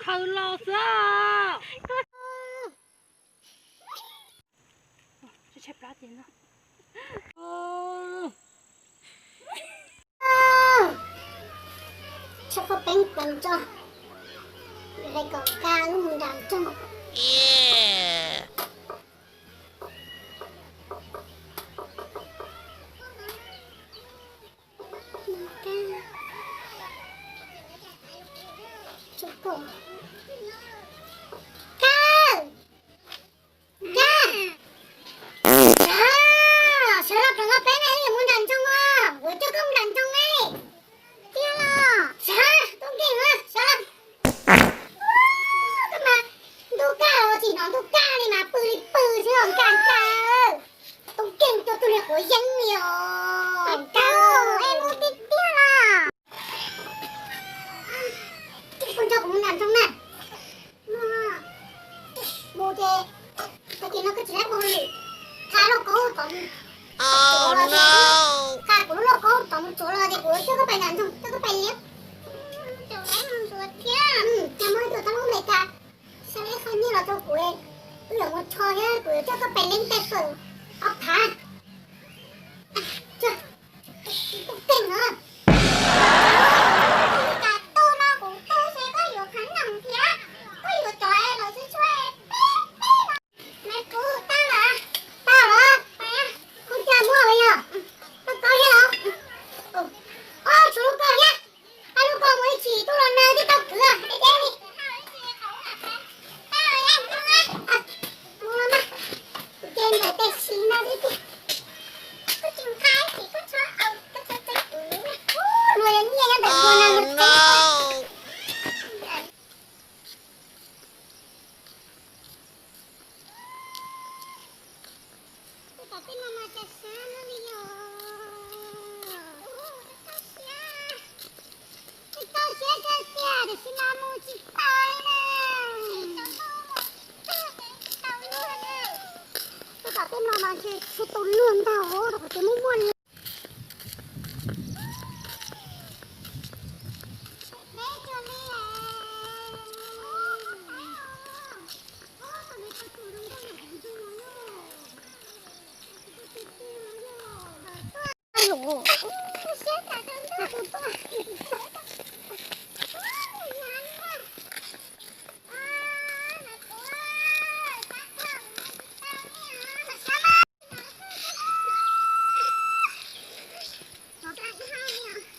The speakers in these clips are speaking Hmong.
Khaws los xwb. Tshaj qhov peeb peev tso, kom nkag lub mus nram nroog. Nkag! Nkag! Sawv los, sawv los, peb na, wb yuav mus nram nroog os, kuv coj koj mus nram nroog ne. Tiag los? Sawv, tub nkeeg na, sawv los. Koj mas ntuj kaj los tsis hnov ntuj kaj li mas pw li pw xwb os, nkag nkag. Tub nkeeg cuag tug niag quav yeeb li os. Nkag, es mus tiag tiag los? Koj nrog kuv mus nram nroog na. Mus ces tag kis no koj tsis laib ua hauj lwm, tha lauj kaub tom mus tsuav los, tha kuv lub lauj kaub tom mus tsuav los ces kuv coj koj pais nram nroog, coj koj pais liab. Ces muaj ib tug thab lub Amelikas xa ib qho nyiaj los rau kuv, wb yuav mus rho thiab kuv yuav coj koj pais liab tais fawm ob phav. Koj tej no, kuv tsis kam tu no, kuv tu ces koj yuav khav noom thiab, koj yuav cov es lawv tsis tshua peb peb no. Nais kuv tau lawm, tau lawm, kuv cas muaj lawm yog, koj kaub thiab los? Ob, tshuav lub ko thiab, ob lub ko mus ib chim tuaj los nag twb tau kwv deb deb li. Mus los mas, kuv ces ntawm tes siv no li tiag. Koj tsis nqa ib chim koj txhob, koj txhob txeeb kuv, luag yog nyiaj nyob ntawm kuv no luag txeeb. Tej tom tej no mas cas siab no li yog, tau siab, tau siab tiag tiag tiam sis mas mus tsis tau li na. Tej tom tej no mas ntshe tsis tau luag ntag, rau qhov tias muaj muaj li.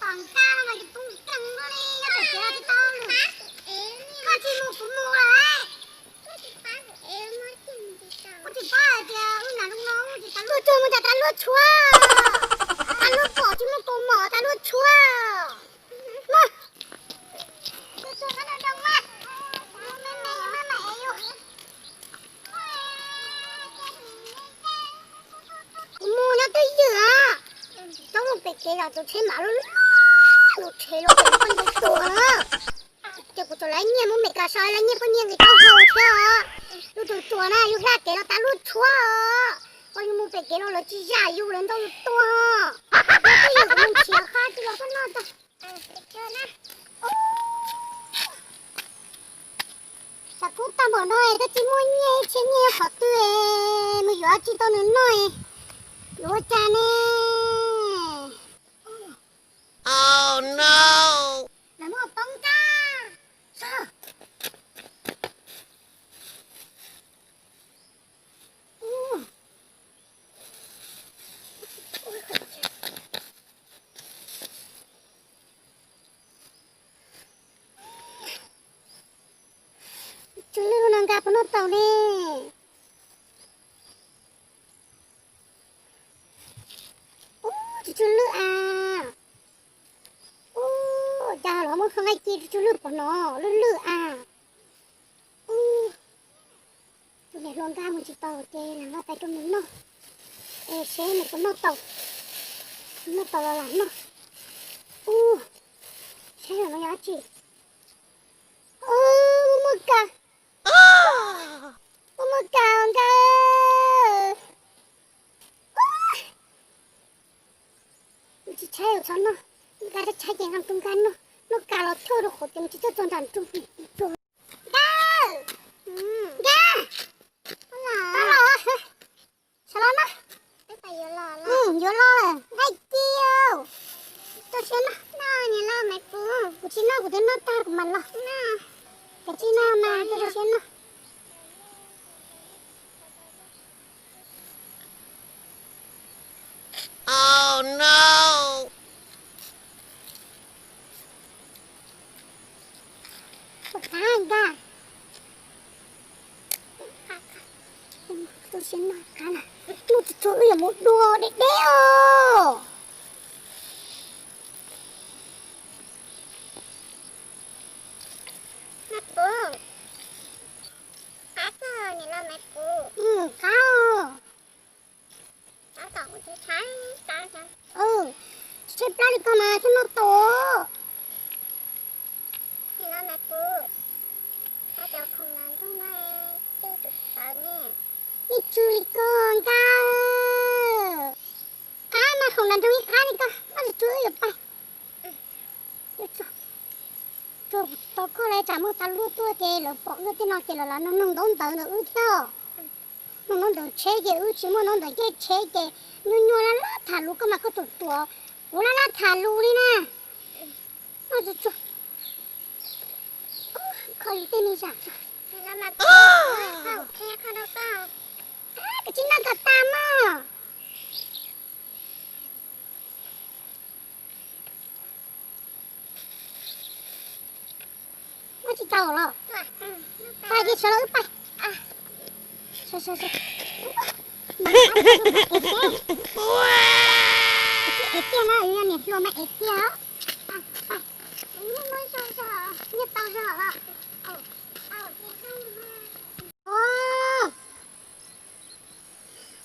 Tom nqa no mas yus poob keeg li, yog pem kev los tsis tau, koj tsis mus kuv mus lawm. Kuv tsis paub hais tias lub nas lub no tsis tas luaj tsuag, mus tas tas luaj tshuav, tas luaj pom tsis muaj kaus mom tas luaj tshuav. Kuv mus nyob twj ywm, txhob mus pem kev los tus tsheb mam lub lub, tus tsheb lub pem koj ntu tuag. Ces kuv txawm lawv nyiaj mus Meskas so lawv nyiaj poj niam nqis tau haus thiab os. Yus tus tuag na yus hla kev los tas luaj tshuav os. Ho yus mus pem kev los lawv tsis zam yus lawv ntaus yus tuag. Twj ywm kuv mus nrhiav qab tij los koj noj tau. Tsam kub tag npaum no es twb tsis muaj nyiaj, ib txhia nyiaj yog qhov twg, mus yuav tsis tau nws noj, yuav ua cas ne? Lawv muab poob nqa. Tsw lwj no nqa puas noj tau ne? Ub, tsw tsw lwj a. Ub, cas los muab kho nqaij ci tsw tsw lwj pom no, lwj lwj a. Ub, tus niam hluas nkag mus tsis tau ces lam nqa pais rau nws noj. Es seb nws puas noj tau, noj tau los lam noj. Ub, saib no yog dab tsi. Ub, muaj muaj kaw, muaj muaj kaw nkawd. Tsis tshaib, txhob noj, nqa tshaib tshaib ces nqa tus nkag noj, noj kaw los choj rau qhov tias tsis txawj txog nram nroog. Kav tsij noj mas, koj rau siab noj. Ua qab nka. Rau siab noj qab na. Hnub tsuag tsuag wb yuav mus dua deb deb os. Qab, niam los Maiv Puv. Qab. Tshaib plab li koj mas thiaj noj tau. Yeej tsw li koj Nkaj. Qab mas khoom nram nroog ib qab li koj, noj tsuag tsuag wb yuav pais. Tsuag tau koj li, tsam muaj tas luaj tuaj ces lawv pom wb tej no ces lawv los nug ntaub ntawv ntawm wb thiab. Nug ntaub ntawv tsheb ces wb tsis muaj ntaub ntawv caij tsheb ces nyuaj nyuaj laj laj tham lus, koj mas koj ruam ruam, kuv laj laj tham lus li na. Noj tsuag tsuag. Kho li tej me zam. Kav tsij noj kom tas mog. Muab tsis tau los. Pais ces sawv los wb pais. Ev tiag na, yog niam hluas mas ev tiag. Nyiaj tau zog los.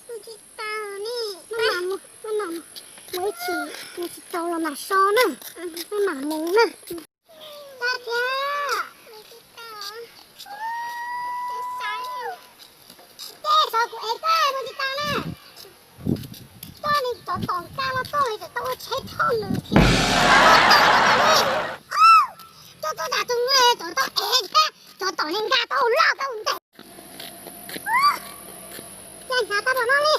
Mus ib chim, mus tsis tau los mam so na. Maj mam mus na. Tag thiab. Ces xyov kuv ev koj mus tsis tau na. Koj li tsov tom nkaj los tuaj li tseem tau ua tsheb thauj lwm thiab. Coj tuaj tas tus nqe tsov tau ev thiab, tsov tom li nkaj tau loj tau ntev. Cas hnyav tau npaum no li.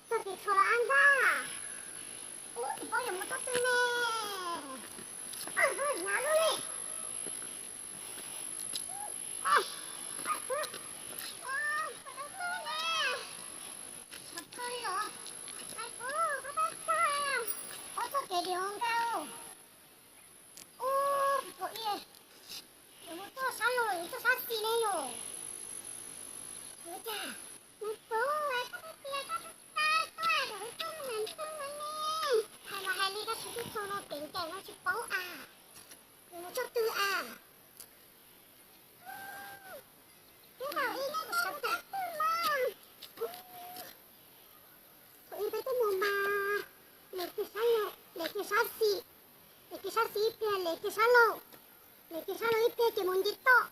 Txog kev tshuam los ab ntsaj. Ub, tsis paub yuav mus txog twg ne. Hnyav lub li. Txog kev diam nkaj. Ub, thaum ub yuav mus tuaj sab laug los yuav tuaj sab xis ne yom? Yuav cas? Nws pub koj tias koj twb tau tuaj, koj mus nram nroog no ne. Hais los hais li tab sis twb txog no kev ncaim no tsis paub as. Yuav mus txog twg as? Twb tau ib neb mus sawv tag twg mas. Thaum ub peb twb mus mas, lem kiag sab, lem kiag sab xis, lem kiag sab xis ib pliag, lem kiag sab laug, lem kiag sab laug ib pliag ces mus nce toj.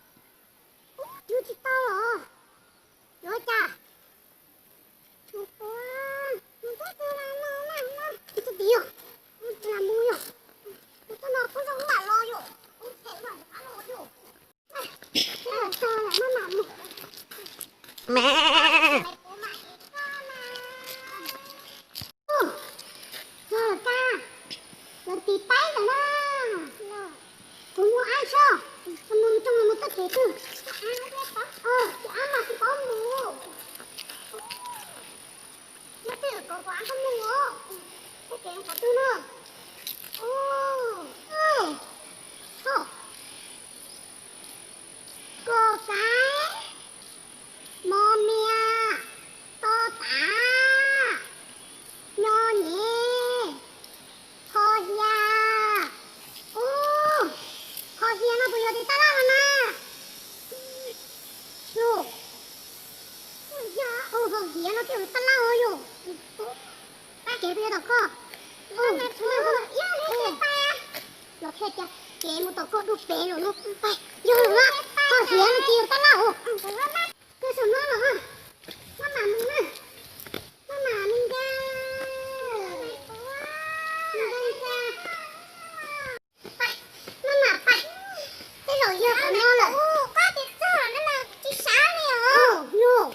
Ub, yuav tsis tau los. Yuav cas? Mus ua, mus txog twg los los laj no. Tus tim yog, mus tsis mus yog, mus txog no kuj zoo mam los yom. Ub, them no rov qab los yom. Txog lawm koj, lawv tiv paib ntawm na. Kuv mus ab tso, mus rooj los mus txoj kev twg? Ces ab mas tsis paub mus. Leej twg kom kuv ab txhob mus os? Txoj kev qhov twg na? Ub, ub, ko kav, mo mia, to tav, nyo nyem, kho hia. Ub, kho hia no puas yog tiv taj laj no na? Yog, ub, kho hia no twb yog tiv taj laj os yom. Pab kev puas yog tom koj? Los qhia tias kev mus tom koj dub pem lawm no. Yog lawm, kho hia no twb yog tiv taj laj os. Koj saum no los, maj mam mus na, maj mam mus nkag, nkag nkag. Pais, maj mam pais, tej zaum yog qhov no lawm. Yog,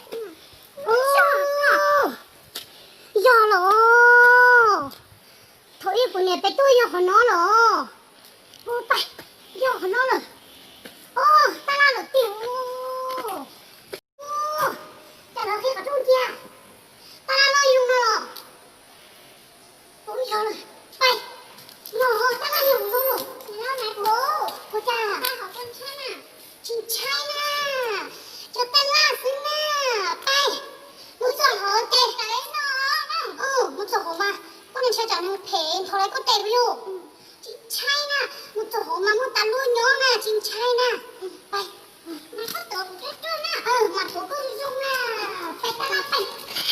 yog los, thaum ub Peb tuaj yog qhov no los? Ua, pab, yog qhov no lawm. Ua, tab laj lawm tiag. Ua, cas lawv qhib qhov rooj cia? Tab laj loj yug no los? Ua, yog lawm. Pab, yog tab laj yug no los? Ua, cas? Tsis ntshai na, cov tab laj xwb na. Pab, mus txog hauv ces, mus txog hauv mas poj niam ntshai tsam nws phem nthos lawv kuj tes puas yog? Tsis ntshai na, mus txog hauv mas muaj tas luaj nyob na, tsis ntshai na. Pab, mas thuav koj zoo zoo na, pab tab laj pab.